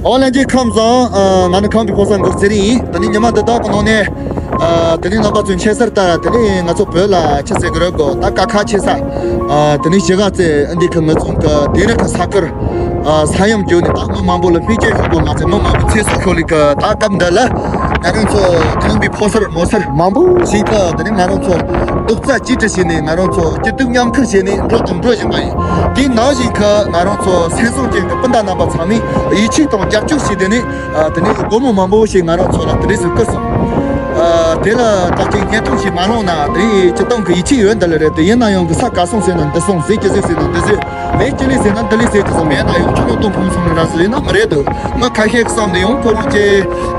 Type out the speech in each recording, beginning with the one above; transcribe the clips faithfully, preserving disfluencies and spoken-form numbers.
ཨོ་ལྷན་རྒྱས་ཁམས་བཟང་། ཨ། ང་ནི་ཁམས་པའི་ཕོ་གསར་འགོ་ཚེ་རིང་ཡིན། དེ་ནི་ཉི་མ་འདི་དག་གི་ནང་ནས། ཨ། དེ་ནི་རྣམ་པ་ཚོས་མཁྱེན་གསལ་ལྟར་དེ་ནི་ང་ཚོ་བོད་ལ་ཆི་ཟེར་གི་རེད་གོ། ད་དཀའ་ཁག་ཆེ་ས། ཨ། དེ་ནི་ཕྱི་དགའ་རྩེ་འདི་གི་ངེད་ཚོ་གི་དེང་རབས་ཀྱི་ས་ཁུལ། ཨ། ས་ཡོམ་བརྒྱུད་ནས་ད་མི་མང་པོ་ལ་ཕན་སྐྱེད་ཞུ་དགོས་མ་ཚད་མི་མང་པོ་ཚེ་སྲོག་ཤོར་ལེ་གི་ད་སྐབས་འདི་ལ། ང་རང་ཚོ་ཁམས་པའི་ཕོ་གསར་མོ་གསར་མང་པོ་ཞིག་གི་དེ་ནི་ང་རང་ཚོ་རྡོག་རྩ་གཅིག་སྒྲིལ་བྱས་ནས་ང་རང་ཚོ་སྐྱིད་སྡུག་མཉམ་ཁུར་བྱས་ནས་འགྲོ་དང་འགྲོ་བཞིན་པ་ཡིན། དེའི་ནང་བཞིན་གི་ང་རང་ཚོ་སེམས་བཟང་ཅན་གི་སྤུན་ཟླ་རྣམ་པ་ཚང་མས་ཡིད་ཆེས་དང་རྒྱབ་སྐྱོར་བྱས་དེ་ནི། ཨ། དེ་ནི་སྒོར་མོ་མང་པོ་ཞིག་ང་རང་ཚོ་ལ་དེ་འདྲས་སུ་བསྐུར་སོང་། ཨ། དེ་ལ་ད་ཅིག་བརྙན་ཐུང་ཞིག་མ་བླངས་ན་དེ་སྤྱིར་བཏང་གི་ཡིད་ཆེས་ཡོད་འདི་ལ་རེད་དེ། ཡིན་ན་ཡང་གི་ས་ག་སོང་ཟེར་ན་འདི་སོང་ཟེར་གྱི་ཟིག་ཟེར་ན་འདི་ཟེར། མེད་ཀྱི་ལི་ཟེར་ན་འདི་ལི་ཟེར་གྱི་ཟིག་མེད་ན་ཡང་ཁྱོད་རང་དོན་ཕུང་སོང་ནི་ར་ཟེར་ན་མི་རེད་འདུག་ང་ཁ་ཤས་བསམ་དེ་ཡང་ཁོ་རང་ཅེ།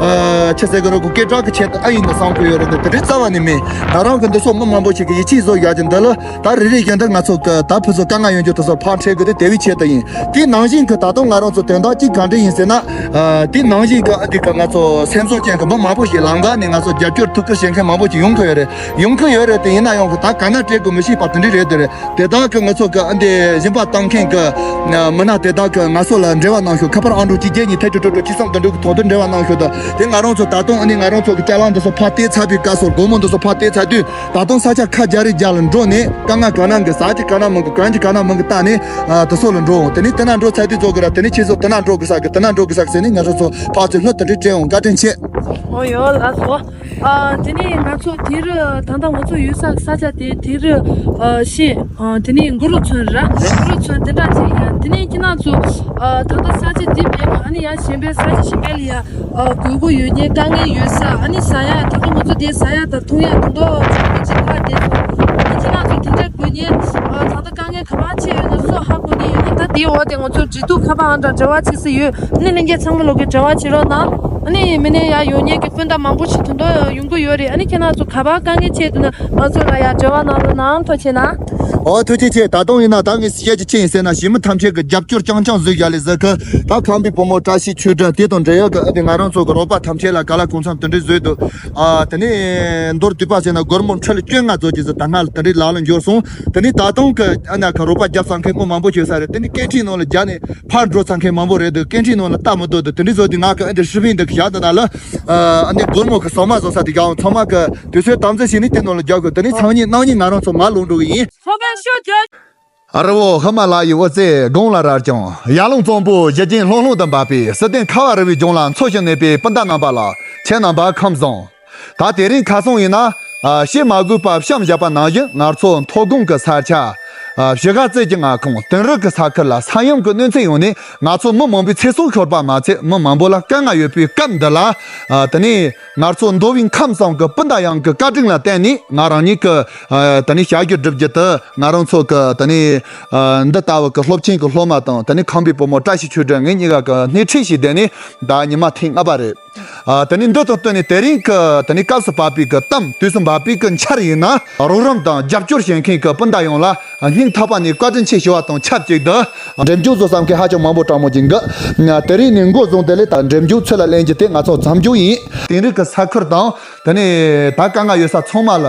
ཨ། ཆི་ཟེར་གི་རོ་གོ་སྐད་གྲགས་ཀྱི་ཆེད་དུ་ཨ་ཡིན་ནི་བསམ་གི་ཡོད་རེད་འདུག་དེ་འདྲའི་རྩ་བ་ནས་མེད། ང་རང་གི་འདི་སོགས་མི་མང་པོ་ཞིག་གི་ཡིད་ཆེས་བཟོ་ཡག་གི་འདི་ལ། ད་རེ་རེ་བཞིན་དུ་ང་ཚོ་གི་ད་ཕུ་ཚོ་དཀའ་ངལ་ཡོང་རྒྱུ་དེ་ཚོ་ཕར་འཕྲད་དགོས་དེ་དེ་བས་ཆེད་དུ་ཡིན། དེའི་ནང་བཞིན་གི་ད་དུང་ང་རང་ཚོ་དོན་དག་གཅིག་ག་འདྲ་ཡིན་ཟེར་ན། ཨ། དེའི་ནང་བཞིན་གི་ཨ་འདི་གི་ང་ཚོ་སེམས་ཚོར་ཅན་གི་མི་མང་པོ་ཞིག་ལམ་ཁ་ནས་ང་ཚོ་རྒྱབ་སྐྱོར་ཐུགས་ཁུར་བྱེད་མཁན་མང་པོ་ཞིག་ཡོང་གི་ཡོད་རེད། ཡོང་གི་ཡོད་རེད་དེ། ཡིན་ན་ཡང་གི་ད་ག་ན་སྤྲད་དགོས་མི་ཤེས་པ་དེ་འདྲ་རེད་དེ་རེད། དེ་དག་གི་ང་ཚོ་གི་ཨ་འདི་སྦྱིན་པ་བཏང་མཁན་གི་མི་སྣ་དེ་དག་གི་ང་ཚོ་ལ་འབྲེལ་བ་གནང་ཤོག་ཁ་པར་ཨང་གྲངས་གཅིག་བརྒྱད་གཉིས་ཐད་ཀྱི་དྲུག་དྲུག་གཅིག་གསུམ་དོན་དྲུག་གི་ཐོག་ཏུ་འབྲེལ་བ་གནང་ཤོག་ད་དེ་ང་རང་ཚོ་ད་དུང་ཨ་ནི་ང་རང་ཚོ་གི་ཅ་ལག་འདི་ཚོ་ཕར་སྟེར་ཚར་བའི་སྐབས་སུ་སྒོར་མོ་འདི་ཚོ་ཕར་སྟེར་ཚར་དུས། ད་དུང་ས་ཆ་ཁ་རྒྱ་རི་རྒྱ་ལ་འགྲོ་ནས་དཀའ་ངལ་ག་ན་གི་ས་ཆ་ག་ན་མང་གི་གང་ཅི་ག་ན་མང་གི་ལྟ་ནས། ཨ། དེ་ཚོ་ལ་འགྲོ་འོང་། དེ་ནས་དེ་ན་འགྲོ་ཚར་དུས་ཚོ་གི་ར་དེ་ནས་ཁྱེད་ཚོ་དེ་ན་འགྲོ་གི་ས་གི་དེ་ན་འགྲོ་གི་ས་གི་ཟེར་ནས་ང་ཚོ་ཚོ་ཕར་ཚུར་ལྷོད་དེ་འདྲས་སྤྲད་འོང་། བཀའ་དྲིན་ཆེ། ཨོ་ཡོ་ལགས་སོ། ཨ། དེ་ནས་ང་ཚོ་དེ་རུ་ད་ལྟ་ང་ཚོ་ཡོད་ས་གི་ས་ཆ་དེ་དེ་རུ། ཨ། ཤེས། ཨ། དེ་ནས་མགོ་ལོག་ཚོན་ར་མགོ་ལོག་ཚོན་དེ་འདྲ་ཅིག་ཡ། དེ་ནས་ཁྱེད་རང་ཚོ། ཨ། ད་ལྟ་ས་ཆ་འདི་མེད་པ་ཨ་ནི་ཡ་གཞན་པའི་ས་ཆ་གཞན་པ་ལ་ཡ། ཨ། དགོས་མཁོ་ཡོད་མཁན་དཀའ་ངལ་ཡོད་ས། ཨ་ནི་ཟ་ཡ་ད་ལྟ་ང་ཚོ་དེ་ཟ་ཡ་དང་འཐུང་ཡ་དེ་འདྲ་ཚོགས་པ་ཅིག་ལྷག་བསྡད་སོང་། ཨ་ནི་ཁྱེད་རང་ཚོ་དེ་འདྲ་དགོས་མཁན། ཨ། ད་ལྟ་དཀའ་ངལ་ག་པར་ཆེ་ཡོད་ན་སུ་ཧ་གོ་གི་ཡོད་ན། ད་དེའི་འོག་དེ་ང་ཚོ་འབྲེལ་གཏུག་ཁ་པར་ཨང་གྲངས་འབྲེལ་བ་བྱེད་སྲིད་ཡོད། ཨ་ནི་ལྷན་རྒྱས་ཚང་མ་ལོག་གི་འབྲེལ་བ་བྱེད་རོགས་གནང་། ཨ་ནི་མི་ནས་ཡ་ཡོང་མཁན་གྱི་སྤུན་ཟླ་མང་པོ་ཞིག་དོན་དུ་ཡོང་གི་ཡོད་རེད། ཨ་ནི་ཁྱེད་རང་ཚོ་ག་པར་དཀའ་ངལ་ཆེ་འདུག་ན་ང་ཚོ་ལ་ཡ་འབྲེལ་བ་གནང་རོགས་གནང་། ཐུགས་རྗེ་ཆེ། ཨོ། ཐུགས་རྗེ་ཆེ། ད་དུང་ཡིན་ན་ད་ངས་བཤད་རྒྱུ་ཅི་ཡིན་ཟེར་ན། གཞིས་མི་ཐམས་ཅད་ཀྱི་རྒྱབ་སྐྱོར་རྐྱང་རྐྱང་བཟོས་བཞག་ལས་ཟེར་གི། ད་ཁམས་པའི་བུ་མོ་བཀྲ་ཤིས་ཆོས་སྒྲོན་དེ་དང་འབྲེལ་ཡོད་གི་ཨ་དེ་ང་རང་ཚོ་གི་རོགས་པ་ཐམས་ཅད་ལ་ག་ལ་གང་འཚམ་དེ་འདྲས་བཟོས་འདུག་ཨ། དེ་ནས་མདོར་བསྡུས་པ་ཟེར་ན་སྒོར་མོ་ཁྲི་ལ་བཅོ་ལྔ་བཟོ་རྒྱུ་ཟེར་ད་སྔ་ལ་དེ་འདྲས་ལག་ལ་འབྱོར་སོང་། དེ་ནས་ད་དུང་གི་ཨ་ན་གི་རོགས་པ་རྒྱབ་ཚར་མཁན་མི་མང་པོ་ཡོད་ས་རེད། དེ་ནས་སྐད་འཕྲིན་ནང་ལ་རྒྱག་ནས་ཕར་འགྲོ་ཚར་མཁན་མང་པོ་རེད་འདུག་སྐད་འཕྲིན་ནང་ལ་ལྟ་མི་འདུག་དེ་འདྲས་བཟོ་དུས་ང་གི་ཨ་འདི་ཧྲི་ཕིན་འདི་གི་བཞག་འདི་ན་ལ། ཨ་ནི་སྒོར་མོ་གི་ཟ་མ་བཟོ་ས་དེ་རྒྱག་འོང་། ཚང་མ་གི་དུས་ཚོད་དམ་འཛིན་བྱས་ནས་དེ་ནང་ལ་རྒྱག་དགོས། དེ་ནས་ཚང་ཉིད་གནངས་ཉིན་ང་རང་ཚོ་མར་ལོག་འགྲོ་གི་ཡིན། ཨ་རི་བོ་ཧི་མ་ལ་ཡའི་དབུ་རྩེ་དགུང་ལ་རལ་ཀྱང་། ཡར་ཀླུང་གཙང་པོ་གཞི་རྒྱན་ལྷུང་ལྷུང་དུ་འབབ་པའི་སྲིད་དོན་ཁ་བ་རི་བོའི་ལྗོངས་ལ་འཚོ་ཞིང་གནས་པའི་སྤུན་ཟླ་རྣམ་པ་ལ་ཁྱེད་རྣམ་པ་ཁམས་བཟང་། ད་དེ་རིང་ཁ་སང་ཡིན་ན། ཨ། བཤད་མ་དགོས་པ་བཤམས་བཞག་པ་ནང་བཞིན་ང་ཚོ་མཐོ་སྒང་གི་ས་ཆ། ཨ། ཕྱི་དགའ་རྩེ་གྱི་མངའ་ཁོངས་དེང་རབས་ཀྱི་ས་ཁུལ་ལ་ས་ཡོམ་གྱི་གནོད་འཚེ་ཡོང་ནས་ང་ཚོ་མི་མང་པོའི་ཚེ་སྲོག་ཤོར་པ་མ་ཚད་མི་མང་པོ་ལ་དཀའ་ངལ་ཡོད་པའི་སྐབས་འདི་ལ། ཨ། དེ་ནས་ང་ཚོ་མདོ་དབུས་ཁམས་གསུམ་གྱི་སྤུན་ཟླ་ཡོངས་ཀྱི་བཀའ་དྲིན་ལ་བརྟེན་ནས་ང་རང་ཉིད་ཀྱི། ཨ། དེ་ནས་བྱ་རྒྱུད་སྒྲུབ་རྒྱུ་དེ་ང་རང་ཚོ་གི་དེ་ནས། ཨ། འདི་ལྟ་བུ་གི་སློབ་ཆེན་གྱི་སློབ་མ་དང་དེ་ནས་ཁམས་པའི་བུ་མོ་བཀྲ་ཤིས་ཆོས་སྒྲོན་ངེད་གཉིས་ཀ་གི་སྣེ་ཁྲིད་བྱས་བསྡད་ནས་ད་ཉི་མ་ཐེངས་ལྔ་པ་རེད། ཨ། དེ་ནས་འདི་དང་བསྟུན་ནས་དེ་རིང་གི་དེ་ནས་སྐབས་སུ་བབས་པའི་གི་གཏམ། དུས་སུ་བབས་པའི་གི་འཆར་ཡིན་ན། རོགས་རམ་དང་རྒྱབ་སྐྱོར་བྱེད་མཁན་གི་སྤུན་ཟླ་ཡོངས་ལ་སྙིང་ཐག་པ་ནས་བཀའ་དྲིན་ཆེ་ཞུ་བ་དང་ཆབས་ཅིག་ཏུ། འགྲེམས་སྦྱོང་བཟོ་བསམ་མཁན་ཧ་ཅང་མང་པོ་དྲང་མོ་ཅིག་གི། དེ་རིང་ནས་འགོ་བཟུང་དེ་ལས་ད་འགྲེམས་སྦྱོང་ཚུར་ལ་ལེན་རྒྱུ་དེ་ང་ཚོ་མཚམས་འཇོག་ཡིན། དེང་རབས་ཀྱི་ས་ཁུལ་དང་། དེ་ནས་ད་དཀའ་ངལ་ཡོད་ས་ཚང་མ་ལ་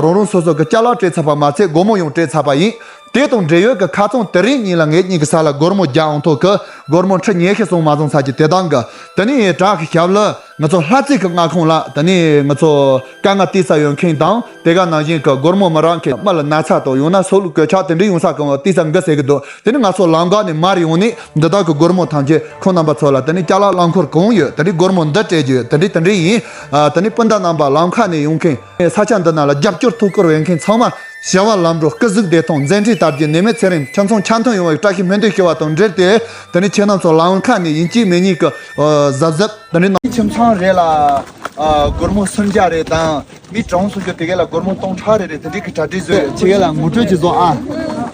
རང་རང་སོ་སོ་གི་ཅ་ལག་སྤྲད་ཚར་བ་མ་ཚད་སྒོར་མོ་ཡང་སྤྲད་ཚར་བ་ཡིན། དེ་དང་འབྲེལ་ཡོད་ཀྱི་ཁ་རྩང་དེ་རིང་ཉིན་ལ་ངེད་གཉིས་ཀྱི་ས་ལ་སྒོར་མོ་བརྒྱ་འོང་ཐོག་གི་སྒོར་མོ་ཁྲི་ཉི་ཤུ་སོང་མ་སོང་ས་ཀྱི་དེ་དང་གི། དེ་ནས་བྲག་གི་ཞབས་ལ་ང་ཚོ་ལྷ་རྩེ་གི་མངའ་ཁོངས་ལ་དེ་ནས་ང་ཚོ་དཀའ་ངལ་དེ་ས་ཡོད་མཁན་དང་དེ་ག་ནང་བཞིན་གྱི་སྒོར་མོ་མི་རག་མཁན། མི་ལ་ན་ཚ་དང་ཡང་ན་སྲོག་ལུས་གོད་ཆག་དེ་འདྲ་ཡོང་ས་གང་བ་དེ་ས་འགི་ཟེར་གི་འདུག་དེ་ནས་ང་ཚོ་ལམ་ཁ་ནས་མར་ཡོང་ནས་འདི་དག་གི་སྒོར་མོ་ཐམས་ཅད་ཁོང་རྣམ་པ་ཚོ་ལ་དེ་ནས་ཅ་ལག་རླངས་འཁོར་གང་ཡོད་དེ་འདྲའི་སྒོར་མོ་འདི་སྤྲད་རྒྱུ་ཡོད། དེ་འདྲའི་དེ་འདྲའི་ཡིན། ཨ། དེ་ནས་སྤུན་ཟླ་རྣམ་པ་ལམ་ཁ་ནས་ཡོང་མཁན། ས་ཆ་འདི་ན་ལ་རྒྱབ་སྐྱོར་ཐུགས་ཁུར་འོས་མཁན་ཚང་མ། བྱ་བ་ལམ་འགྲོ་སྐུ་གཟུགས་བདེ་ཐང་མཛད་འཕྲིན་དར་རྒྱས་ནད་མེད་ཚེ་རིང་ཁྱིམ་ཚང་འཆམ་མཐུན་ཡོང་བའི་བཀྲ་ཤིས་སྨོན་འདུན་ཞུ་བ་དང་འབྲེལ་ཏེ། དེ་ནས་ཁྱེད་རྣམ་ཚོ་ལམ་ཁ་ནས་ཡིན་གཅིག་མིན་གཉིས་ཀྱི་གཟབ་གཟབ་དེ་ནས་གནང་། ཁྱིམ་ཚང་རེ་ལ་ཨ་སྒོར་མོ་སུམ་བརྒྱ་རེ་དང་། མི་གྲངས་སུ་གྱུར་དེ་ག་ལ་སྒོར་མོ་སྟོང་ཕྲག་རེ་རེ་དེ་འདྲའི་གི་གྲ་སྒྲིག་བཟོས་ཡོད། ཁྱེད་ག་ལ་ངོ་སྤྲོད་ཅིག་བཟོ་ཨ།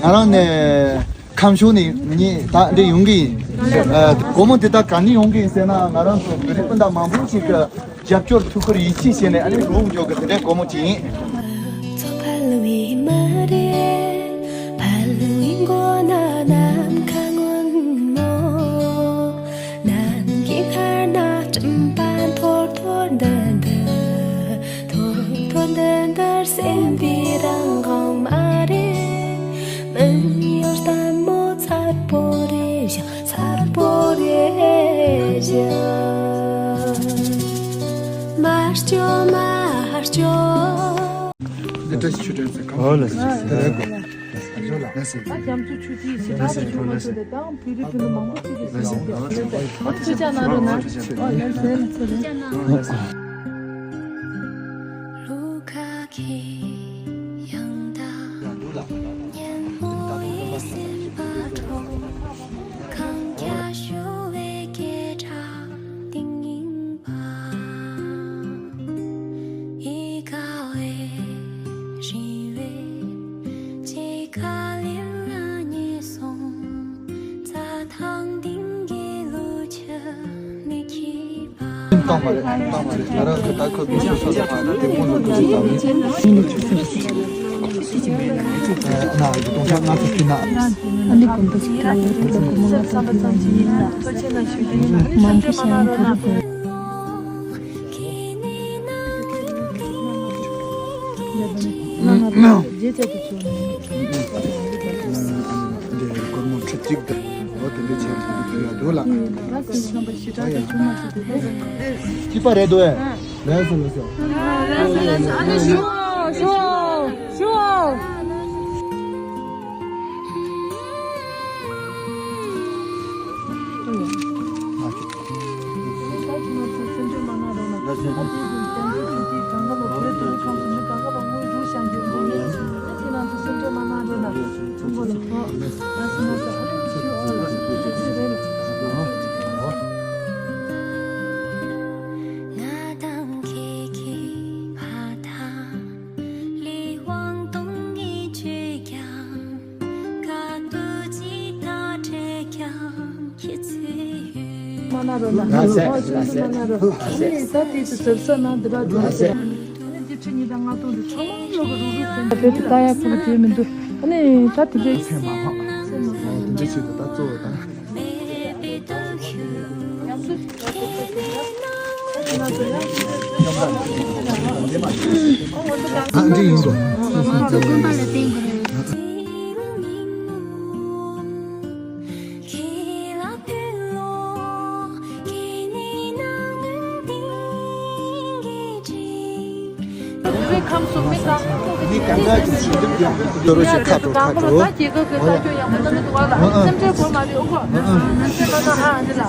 ང་རང་ནས་ཁམས་ཕྱོགས་ནས་ངས་ད་འདྲ་ཡོང་གི་ཡིན། ཨ། སྒོར་མོ་དེ་དག་ག་ནས་ཡོང་གི་ཡིན་ཟེར་ན། ང་རང་ཚོ་བོད་རིགས་སྤུན་ཟླ་མང་པོ་ཞིག་གི་རྒྱབ་སྐྱོར་ཐུགས་ཁུར་ཡིད་ཆེས་བྱས་ནས་ཨ་ནི་རོགས་འཇོག་གི་དེ་འདྲའི་སྒོར་མོ་ཅིག་ཡིན། མ་སྐྱོ་མ་སྐྱོ། འདི་བཀྲ་ཤིས་ཆོས་སྒྲོན་ཟེར་གང་། ཨོ་ལགས་སོ། དེ་རེད་གོ། ལགས་སོ། ལགས་སོ། ད་རྒྱ་མཚོ་ཆུ་ཐིགས་ཞེ་དྲག་ཏུ་བྱུང་བ་ཚོ་དེ་དང་བོད་རིགས་ཕུ་ནུ་མང་པོ་ཅིག་གིས་ལགས་སོ། ཐུགས་རྗེ་གནང་རོགས་གནང་། ཨོ་ལགས་སོ། ལགས་སོ། བཏང་བ་རེད། བཏང་བ་རེད། ང་རང་གི་ད་ཁོ་དགུན་ཆོས་ཚོགས་ཚོགས་པ་ན་དེ་ཁོང་ཚོ་དགུན་ཆོས་ཚོགས་ན་གདོང་ཆ་ང་ཚོ་ཁྱི་ན། ཨ་ནི་དགོན་པ་ཞིག་གྲགས་པའི་རིགས་ལ་སྒོ་མོ་ལྔ་བཅུ་ཡིན་ལ། མང་པོ་ཞིག་ཡང་ག་རེ་དགོས། རྗེས་བྱ་དུ་བྱུང་ནས། འདི་སྒོར་མོ་ཁྲི་གཅིག་དང་འོ་དེ་འདྲའི་ཆེད་དུ་ཕུལ་ཡ་འདུག་ལ། ང་ཚོ་རྣམ་པ་ཞེ་དྲག་ཏུ་བྱུང་མ་ཐུབ་པས། སྐྱིད་པ་རེད་འདུག་ཨེ། ལགས་སོ་ལགས་སོ། ཨ་ནི་ཞུ་ཞུ་ཞུ། མ་ན་རོ་ལ། ལགས་སེ། ཨོ་ལགས་སེ། མ་ན་རོ། ཨ་ནི་ད་དེ་ཚོ་ཟབ་ས་ན་འདི་ར་འདི་ར་ཟེར། ཨ་ནི་འདི་ཁྲི་གཉིས་དང་ལྔ་སྟོང་དུ་ཚང་མ་ལོག་གི་རུག་རུག་ཟེར། དཔེ་དེ་ལྟ་ཡག་པོ་དེ་མི་འདུག་ཨ་ནི་ད་དེ་འདྲའི། ཚད་མ་མང་། དེ་འདྲའི་ཆེད་དུ་ད་གཙོ་བོ་དང་། ཨ་འདི་ཡིན་དགོས། ང་ཚོ་དགོན་པ་ལ་བརྟེན་དགོས་རེད། བོད་ཁམས་སུ་མི་གང་གང་གི་མི་གང་གང་གི་ཞལ་འདེབས་ཡོང་གི་འདུག་ཡོད་རེད་ཞེས་ཁ་དྲོ་ཁ་དྲོ། ད་རྒྱལ་ཁབ་ཀྱི་ལྟ་སྐྱོང་ཡག་པོ་གནང་གི་འདུག་བ་ལ། སེམས་ཁྲལ་དགོས་མ་རེད། ཨོ་གོ། སེམས་ཁྲལ་མ་གནང་ཨ་འདི་ལ།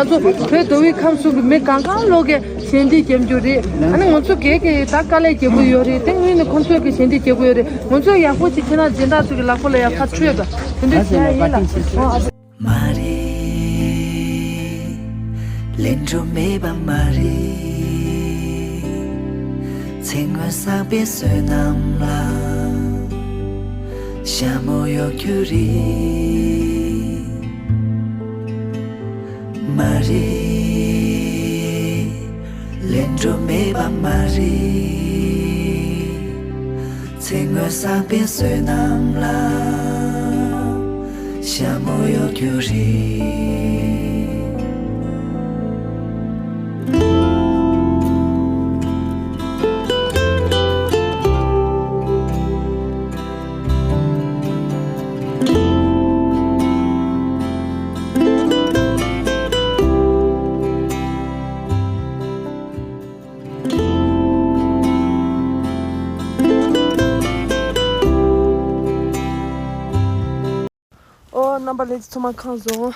ང་ཚོ་བོད་མདོ་དབུས་ཁམས་གསུམ་གྱི་མི་གང་གང་ལོག་གིས་ཞལ་འདེབས་རྒྱབ་རྒྱུ་རེད། ཨ་ནི་ང་ཚོ་སྒེར་གྱི་ད་དཀའ་ལས་རྒྱག་གི་ཡོད་རེད། དེ་སྔོན་ནས་ཁོང་ཚོས་ཀྱི་ཞལ་འདེབས་རྒྱག་གི་ཡོད་རེད། ང་ཚོས་ཡག་པོ་ཅིག་ཁྱེད་རང་སྦྱིན་བདག་ཚོ་གི་ལག་པ་ལ་ཡ་ཕར་འཕྲོད་པ་དེ་འདྲ་བྱེད་ཡ་ཡིན་ལ། ཨོ་ཨ་ཙི། མ་རེད། ལན་འགྲོ་མེད་པ་མ་རེད། ཚེ་སྔོན་བསགས་པའི་བསོད་ནམས་ལ་ཞྭ་མོ་གཡོག་རྒྱུ་རེད། མ་རེད། ལན་འགྲོ་མེད་པ་མ་རེད། ཚེ་སྔོན་བསགས་པའི་བསོད་ནམས་ལ་ཞྭ་མོ་གཡོག་རྒྱུ་རེད། ཨོ་རྣམ་པ་ལྷན་རྒྱས་ཚང་མ་ཁམས་བཟང་།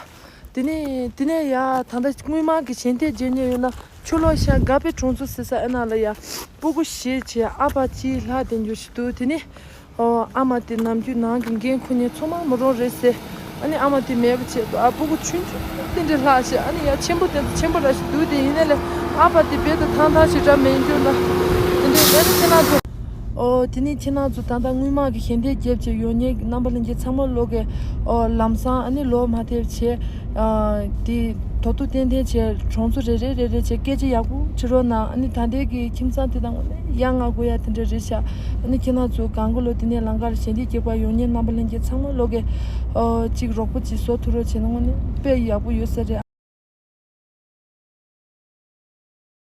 དེ་ནས་དེ་ནས་ཡ་ད་ལྟ་སྔོན་མ་གི་ཞལ་འདེབས་བརྗེད་ཉེས་ཡོད་ན་ཆུ་ལོག་ཤར་དགའ་པའི་གྲོང་ཚོ་ཟེར་ས་ཨེ་ན་ལ་ཡ་སྤུ་གུ་བཞི་བྱས་ཨ་ཕ་གཅིག་ལྷག་དེ་འགྱུར་ཞིག་འདུག་དེ་ནས་ཨོ་ཨ་མ་དེ་ནམ་རྒྱུན་ནང་གི་འགན་ཁུར་མཁན་ཚང་མ་མོ་རང་རེད་ཟེར། ཨ་ནི་ཨ་མ་དེ་མེད་པ་བྱས་འདུག་ཨ་སྤུ་གུ་ཆུང་ཆུང་དེ་འདྲ་ལྷག་བྱས། ཨ་ནི་ཡ་ཆེན་པོ་དེ་ཚོ་ཆེན་པོ་འདྲ་ཞིག་འདུག་དེ་ཡིན་ནའི་ལས་ཨ་ཕ་དེ་རྦད་དེ་ཐང་ཐང་ཞིག་འདྲ་མེད་འགྱུར་ན་དེ་འདྲའི་ལས་ནི་ཁྱེད་རང་ཚོ། ཨོ་དེ་ནས་ཁྱེད་རང་ཚོ་ད་ལྟ་སྔོན་མ་གི་ཞལ་འདེབས་རྒྱབ་བྱས་ཡོང་མཁན་རྣམ་པ་ལྷན་རྒྱས་ཚང་མ་ལོག་གིས་ཨོ་ལམ་སང་ཨ་ནི་ལོག་མ་ཐེབས་བྱས། ཨ་དེ་ཐོག་ཐུག་ཏན་ཏན་བྱས་གྲོང་ཚོ་རེ་རེ་རེ་རེ་བྱས་སྐད་ཆ་ཡག་པོ་དྲི་རོགས་གནང་། ཨ་ནི་ད་ལྟའི་གི་ཁྱིམ་ཚང་དེ་དང་དངོས་གནས་ཡ་ང་དགོས་ཡ་དེ་འདྲ་རེད་ཤག་ཨ་ནི་ཁྱེད་རང་ཚོ་གང་ག་ལོ་དེ་ནས་ལམ་ཁར་ཞལ་འདེབས་རྒྱག་པར་ཡོང་མཁན་རྣམ་པ་ལྷན་རྒྱས་ཚང་མ་ལོག་གིས་ཨོ་ཅིག་རོགས་པ་ཅིག་བཟོ་ཐུབ་རོགས་བྱས་ན་དངོས་གནས་དཔེ་ཡག་པོ་ཡོད་ས་རེད།